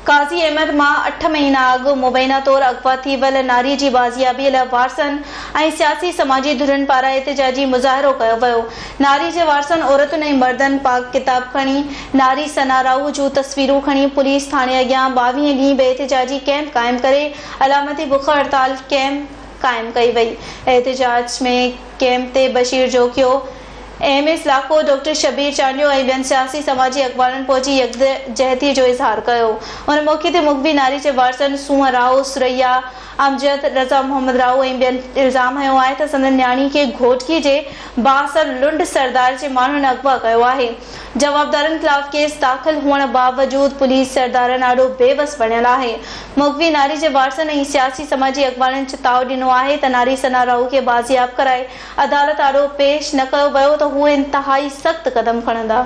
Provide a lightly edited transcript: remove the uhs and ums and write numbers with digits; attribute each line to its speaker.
Speaker 1: قاضي احمد مان اٺ مهينا اڳ مبينا طور اغوا ٿي ويل ناري جي بازيابي لاء وارثن ۽ سياسي سماجي ڌرين پاران احتجاجي مظاهرو ڪيو ويو. ناري جي وارثن عورتن ۽ مردن پاڪ ڪتاب کڻي ناري ثنا راهو جون تصويرون کڻي پوليس ٿاڻي اڳيان ٻاويهين ڏينهن به احتجاجي ڪئمپ قائم ڪري علامتي بک هڙتال ڪئمپ قائم ڪئي وئي. احتجاج ۾ ڪئمپ تي Bashir Jokhio, M S Lakho, doctor Shabbir Chandio ۽ ٻين سياسي سماجي اڳواڻن پهچي يڪجهتي جو اظهار ڪيو. ان موقعي تي مغوي ناري جي وارثن سونهن راهو، ثريا امجد، رضا محمد راهو ۽ ٻين الزام هنيو آهي ته سندن نياڻي کي گهوٽڪي جي بااثر لنڊ سردار جي ماڻهن اغوا ڪيو آهي. جوابدارن خلاف ڪيس داخل هئڻ باوجود پوليس سردارن آڏو بيوس بڻيل آهي. مغوي ناري جي وارثن ۽ سياسي سماجي اڳواڻن چتاء ڏنو آهي ته ناري ثنا راهو کي بازياب ڪرائي عدالت آڏو پيش نه ڪيو ويو ته هو انتهائي سخت قدم کڻندا.